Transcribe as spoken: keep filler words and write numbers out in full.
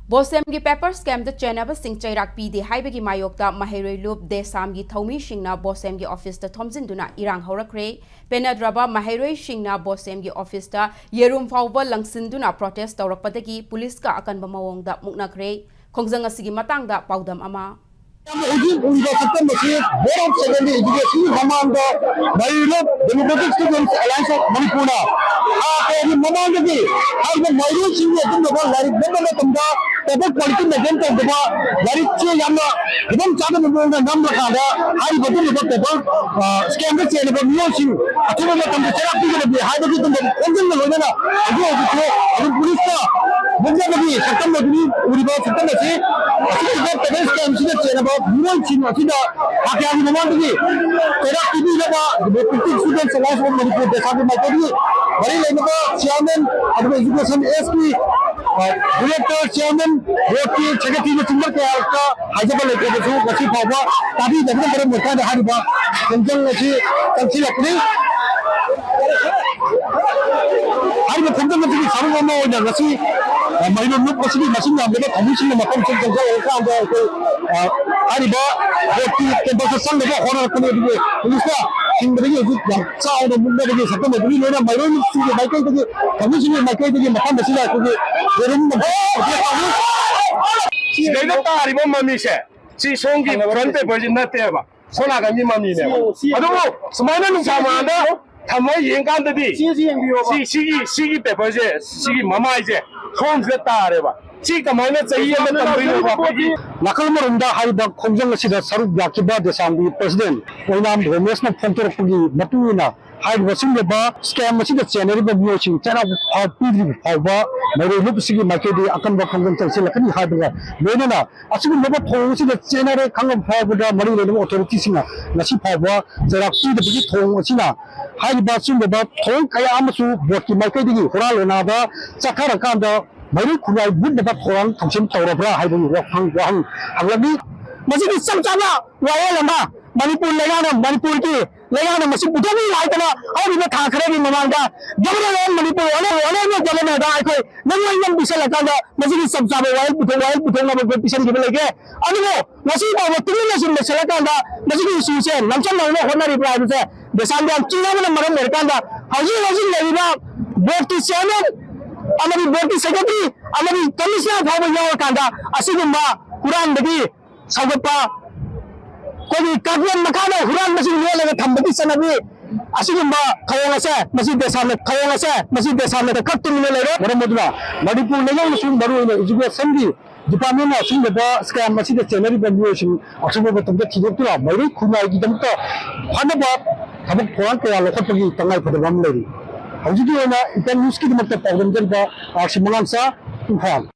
ꯕꯣꯁꯦꯝꯒꯤ paper ꯁ꯭ꯀꯦꯝꯗ ꯆꯦꯟꯅꯕꯁꯤꯡ ꯆꯩꯔꯥꯛ ꯄꯤꯗꯦ ꯍꯥꯏꯕꯒꯤ ꯃꯥꯌꯣꯛꯇ ꯃꯍꯩꯔꯣꯏ ꯂꯨꯞ ꯗꯦꯁꯥꯝꯒꯤ ꯊꯧꯃꯤꯁꯤꯡꯅ ꯕꯣꯁꯦꯝꯒꯤ ꯑꯣꯐꯤꯁꯇ ꯊꯣꯝꯖꯤꯟꯗꯨꯅ ꯏꯔꯥꯡ ꯍꯧꯔꯛꯈ꯭ꯔꯦ꯫ ꯄꯦꯟꯅꯗ꯭ꯔꯕ ꯃꯍꯩꯔꯣꯏꯁꯤꯡꯅ ꯕꯣꯁꯦꯝꯒꯤ ꯑꯣꯐꯤꯁꯇ ꯌꯦꯔꯨꯝ ꯐꯥꯎꯕ ꯂꯪꯁꯤꯟꯗꯨꯅ ꯄ꯭ꯔꯣꯇꯦꯁ ꯇꯧꯔꯛꯄꯗꯒꯤ ꯄꯨꯂꯤꯁꯀ ꯑꯀꯟꯕ ꯃꯑꯣꯡꯗ ꯃꯨꯛꯅꯈ꯭ꯔꯦ꯫ ꯈꯣꯡꯖꯪ ꯑꯁꯤꯒꯤ ꯃꯇꯥꯡꯗ ꯄꯥꯎꯗꯝ ꯑꯃ꯫ ꯍꯧꯖꯤꯛ ꯎꯔꯤꯕ ꯁꯛꯇꯝ ꯑꯁꯤ Board of Secondary Education ꯃꯃꯥꯡꯗ ꯃꯍꯩꯔꯣꯏ Democratic Students Alliance of ꯃꯅꯤꯄꯨꯔꯅ ꯊꯥ ꯀꯌꯥꯒꯤ ꯃꯃꯥꯡꯗꯒꯤ ꯍꯥꯏꯔꯤꯕ ꯃꯍꯩꯔꯣꯏꯁꯤꯡꯒꯤ ꯑꯗꯨꯒꯨꯝꯂꯕ ꯂꯥꯏꯔꯤꯛ ꯇꯝꯕ ꯃꯇꯝꯗ paper quality maintain ꯇꯧꯗꯕ, ꯂꯥꯏꯔꯤꯛꯁꯦ ꯌꯥꯝꯅ ꯐꯤꯕꯝ ꯆꯥꯗꯕ ꯃꯑꯣꯡꯗ ꯅꯝꯂꯀꯥꯟꯗ ꯍꯥꯏꯔꯤꯕ ꯑꯗꯨꯒꯨꯝꯂꯕ paper, ꯑ, scam ꯗ ꯆꯦꯟꯅꯕ ꯃꯤꯑꯣꯏꯁꯤꯡ ꯑꯊꯨꯕ ꯃꯇꯝꯗ ꯆꯩꯔꯥꯛ ꯄꯤꯒꯗꯕꯅꯤ ꯍꯥꯏꯕꯒꯤ ꯑꯗꯨꯒꯨꯝꯕ ꯈꯣꯡꯖꯪꯅ ꯂꯣꯏꯅꯅ ꯍꯧꯖꯤꯛ ꯍꯧꯖꯤꯛꯁꯨ ꯑꯗꯨꯝ ꯄꯨꯂꯤꯁꯇ ꯃꯨꯛꯅꯕꯒꯤ ꯁꯛꯇꯝ ꯑꯗꯨꯅꯤ ꯎꯔꯤꯕ ꯁꯛꯇꯝ ꯑꯁꯤ꯫ ꯑꯁꯤꯒꯨꯝꯕ paper scam ꯁꯤꯗ ꯆꯦꯟꯅꯕ ꯃꯤꯑꯣꯏꯁꯤꯡ ꯑꯁꯤꯗ ꯊꯥ ꯀꯌꯥꯒꯤ ꯃꯃꯥꯡꯗꯒꯤ ꯆꯩꯔꯥꯛ ꯄꯤꯕꯤꯅꯕ Democratic Students Alliance of Manipur ꯗꯦꯁꯥꯒꯤ ꯃꯥꯏꯀꯩꯗꯒꯤ ꯃꯔꯤ ꯂꯩꯅꯕ chairman, ꯑꯗꯨꯒ education S P, ꯑ, director, chairman, board ꯀꯤ secretary ꯅꯆꯤꯡꯕ ꯀꯌꯥ ꯍꯥꯏꯖꯕ ꯂꯩꯇ꯭ꯔꯕꯁꯨ ꯉꯁꯤ ꯐꯥꯎꯕ ꯇꯥꯕꯤꯗꯕꯅ ꯃꯔꯝ ꯑꯣꯏꯔꯀꯥꯟꯗ ꯍꯥꯏꯔꯤꯕ ꯈꯣꯡꯖꯪ ꯑꯁꯤ ꯆꯪꯁꯤꯜꯂꯛꯄꯅꯤ꯫ ꯍꯥꯏꯔꯤꯕ ꯈꯣꯡꯖꯪ ꯑꯁꯤꯒꯤ ꯁꯔꯨꯛ ꯑꯃ ꯑꯣꯏꯅ ꯉꯁꯤ, ꯑ, ꯃꯍꯩꯔꯣꯏ ꯂꯨꯞ ꯑꯁꯤꯒꯤ ꯃꯁꯤꯡ ꯌꯥꯝꯂꯕ ꯊꯧꯃꯤꯁꯤꯡꯅ ꯃꯐꯝꯁꯤꯗ ꯆꯪꯁꯤꯜꯂꯛꯂꯀꯥꯟꯗ ꯑꯩꯈꯣꯏ, ꯑ, ꯍꯥꯏꯔꯤꯕ ꯕꯣꯔꯗꯀꯤ ꯀꯦꯝꯄꯁꯇ ꯆꯪꯅꯕ ꯍꯣꯠꯅꯔꯛꯄꯅꯤ, ꯑꯗꯨꯕꯨ ꯄꯨꯂꯤꯁꯅ ꯊꯤꯡꯕꯗꯒꯤ ꯍꯧꯖꯤꯛ ꯌꯥꯝ ꯆꯥꯎꯅ ꯃꯨꯛꯅꯕꯒꯤ ꯁꯛꯇꯝ ꯑꯗꯨꯒꯤ ꯂꯣꯏꯅ ꯃꯍꯩꯔꯣꯏꯁꯤꯡꯒꯤ ꯃꯥꯏꯀꯩꯗꯒꯤ, ꯊꯧꯃꯤꯁꯤꯡꯒꯤ ꯃꯥꯏꯀꯩꯗꯒꯤ ꯃꯐꯝ ꯑꯁꯤꯗ ꯑꯩꯈꯣꯏꯒꯤ ꯌꯦꯔꯨꯝ ꯁꯤꯗꯩꯗ ꯇꯥꯔꯤꯕ ꯃꯃꯤꯁꯦ ꯁꯤ ꯁꯣꯝꯒꯤ front paper ꯁꯤ ꯅꯠꯇꯦꯕ, ꯁꯣꯝ ꯅꯥꯀꯟꯒꯤ ꯃꯃꯤꯅꯦꯕ꯫ ꯑꯗꯨꯕꯨ ꯁꯨꯃꯥꯏꯅ ꯅꯨꯡꯁꯥ ꯃꯉꯥꯜꯗ ꯊꯝꯃ ꯌꯦꯡꯀꯥꯟꯗꯗꯤ ꯁꯤ, ꯁꯤꯒꯤ, ꯁꯤꯒꯤ paper ꯁꯦ, ꯁꯤꯒꯤ ꯃꯃꯥꯏꯁꯦ ꯁꯣꯝꯁꯤꯗ ꯇꯥꯔꯦꯕ꯫ ꯁꯤ ꯀꯃꯥꯏꯅ ꯆꯍꯤ ꯑꯃ ꯇꯝꯗꯣꯏꯅꯣꯕ ꯑꯩꯈꯣꯏꯒꯤ? ꯅꯥꯀꯜ ꯑꯃꯔꯣꯝꯗ ꯍꯥꯏꯔꯤꯕ ꯈꯣꯡꯖꯪ ꯑꯁꯤꯗ ꯁꯔꯨꯛ ꯌꯥꯈꯤꯕ ꯗꯦꯁꯥꯝꯒꯤ president ꯑꯣꯏꯅꯥꯝ ꯔꯣꯃꯦꯁꯅ ꯐꯣꯡꯗꯣꯔꯛꯄꯒꯤ ꯃꯇꯨꯡ ꯏꯟꯅ ꯍꯥꯏꯔꯤꯕ ꯁꯤꯒꯨꯝꯂꯕ scam ꯑꯁꯤꯗ ꯆꯦꯟꯅꯔꯤꯕ ꯃꯤꯑꯣꯏꯁꯤꯡ ꯆꯩꯔꯥꯛ ꯐꯥꯎ ꯄꯤꯗ꯭ꯔꯤꯕ ꯐꯥꯎꯕ ꯃꯍꯩꯔꯣꯏ ꯂꯨꯞ ꯑꯁꯤꯒꯤ ꯃꯥꯏꯀꯩꯗꯒꯤ ꯑꯀꯟꯕ ꯈꯣꯡꯖꯪ ꯆꯪꯁꯤꯜꯂꯛꯀꯅꯤ ꯍꯥꯏꯕꯒ ꯂꯣꯏꯅꯅ ꯑꯁꯤꯒꯨꯝꯂꯕ ꯊꯧꯑꯣꯡ ꯑꯁꯤꯗ ꯆꯦꯟꯅꯔꯦ ꯈꯪꯂꯕ ꯐꯥꯎꯕꯗ ꯃꯔꯤ ꯂꯩꯅꯕ authority ꯁꯤꯡꯅ ꯉꯁꯤ ꯐꯥꯎꯕ ꯆꯩꯔꯥꯛ ꯄꯤꯗꯕꯒꯤ ꯊꯧꯑꯣꯡ ꯑꯁꯤꯅ ꯍꯥꯏꯔꯤꯕ ꯑꯁꯤꯒꯨꯝꯂꯕ ꯊꯧꯑꯣꯡ ꯀꯌꯥ ꯑꯃꯁꯨ ꯕꯣꯔꯗꯀꯤ ꯃꯥꯏꯀꯩꯗꯒꯤ ꯍꯨꯔꯥꯟ ꯂꯣꯟꯅꯥꯗ ꯆꯠꯊꯔꯀꯥꯟꯗ ꯃꯩꯔꯨ ꯈꯨꯠꯂꯥꯏ ꯃꯨꯠꯅꯕ ꯊꯧꯔꯥꯡ ꯊꯧꯁꯤꯟ ꯇꯧꯔꯕ꯭ꯔꯥ ꯍꯥꯏꯕꯒꯤ ꯋꯥꯐꯝ ꯋꯥꯍꯪ ꯍꯪꯂꯝꯃꯤ꯫ ꯃꯁꯤꯒꯤ ꯆꯞ ꯆꯥꯕ ꯋꯥꯌꯦꯜ ꯑꯃ ꯃꯅꯤꯄꯨꯔ ꯂꯩꯉꯥꯛꯅ, ꯃꯅꯤꯄꯨꯔꯒꯤ ꯂꯩꯉꯥꯛꯅ ꯃꯁꯤ ꯄꯨꯊꯣꯛꯄꯤꯌꯨ ꯍꯥꯏꯗꯅ ꯍꯧꯈꯤꯕ ꯊꯥ ꯈꯔꯒꯤ ꯃꯃꯥꯡꯗ Governor of Manipur, Honorable Governor ꯗ ꯑꯩꯈꯣꯏ ꯅꯪ ꯑꯩ ꯅꯪ ꯄꯤꯁꯜꯂꯀꯥꯟꯗ ꯃꯁꯤꯒꯤ ꯆꯞ ꯆꯥꯕ ꯋꯥꯌꯦꯜ ꯄꯨꯊꯣꯛ-, ꯋꯥꯌꯦꯜ ꯄꯨꯊꯣꯛꯅꯕ ꯑꯩꯈꯣꯏ ꯄꯤꯁꯤꯟꯈꯤꯕ ꯂꯩꯒꯦ꯫ ꯑꯗꯨꯕꯨ ꯉꯁꯤ ꯐꯥꯎꯕ ꯇꯨꯃꯤꯟꯅ ꯁꯨꯝ ꯂꯩꯁꯤꯜꯂꯀꯥꯟꯗ ꯃꯁꯤꯒꯤ issue ꯁꯦ ꯅꯝꯁꯤꯟꯅꯕ ꯍꯣꯠꯅꯔꯤꯕ꯭ꯔꯥ ꯍꯥꯏꯕꯁꯦ ꯗꯦꯁꯥꯝꯗ ꯌꯥꯝ ꯆꯤꯡꯅꯕꯅ ꯃꯔꯝ ꯑꯣꯏꯔꯀꯥꯟꯗ ꯍꯧꯖꯤꯛ ꯍꯧꯖꯤꯛ ꯂꯩꯔꯤꯕ board ꯀꯤ chairman ꯑꯃꯗꯤ board ꯀꯤ secretary ꯑꯃꯗꯤ commissioner ꯐꯥꯎꯕ ꯌꯥꯎꯔꯀꯥꯟꯗ ꯑꯁꯤꯒꯨꯝꯕ ꯍꯨꯔꯥꯟꯕꯒꯤ ꯁꯧꯒꯠꯄ, ꯑꯩꯈꯣꯏꯒꯤ ꯀꯥꯔꯄꯦꯠ ꯃꯈꯥꯗ ꯍꯨꯔꯥꯟꯕꯁꯤꯡ ꯂꯣꯠꯂꯒ ꯊꯝꯕꯒꯤ ꯆꯠꯅꯕꯤ ꯑꯁꯤꯒꯨꯝꯕ ꯊꯧꯑꯣꯡ ꯑꯁꯦ, ꯃꯁꯤ ꯗꯦꯁꯥꯃꯦꯠ ꯊꯧꯑꯣꯡ ꯑꯁꯦ, ꯃꯁꯤ ꯗꯦꯁꯥꯃꯦꯠꯇ ꯀꯛꯇꯨꯅ ꯂꯩꯔꯦ꯫ ꯃꯔꯝ ꯑꯗꯨꯅ ꯃꯅꯤꯄꯨꯔ ꯂꯩꯉꯥꯛꯅꯁꯨ ꯃꯔꯨꯑꯣꯏꯅ education ꯒꯤ department ꯅ ꯑꯁꯤꯒꯨꯝꯂꯕ scam ꯑꯁꯤꯗ ꯆꯦꯟꯅꯔꯤꯕ ꯃꯤꯑꯣꯏꯁꯤꯡ ꯑꯊꯨꯕ ꯃꯇꯝꯗ ꯊꯤꯗꯣꯛꯇꯨꯅ ꯃꯩꯇꯩ ꯈꯨꯟꯅꯥꯏꯒꯤꯗꯃꯛꯇ ꯐꯅꯕ ꯊꯕꯛ ꯊꯧꯔꯥꯡ ꯀꯌꯥ ꯂꯧꯈꯠꯄꯒꯤ ꯇꯉꯥꯏ ꯐꯗꯕ ꯑꯃ ꯂꯩꯔꯤ꯫ ꯍꯧꯖꯤꯛꯀꯤ ꯑꯣꯏꯅ Eagle News ꯀꯤꯗꯃꯛꯇ ꯄꯥꯎꯗꯝꯖꯔꯤꯕ ꯑꯥꯔ ꯁꯤ ꯃꯉꯥꯡꯆꯥ, ꯏꯝꯐꯥꯜ꯫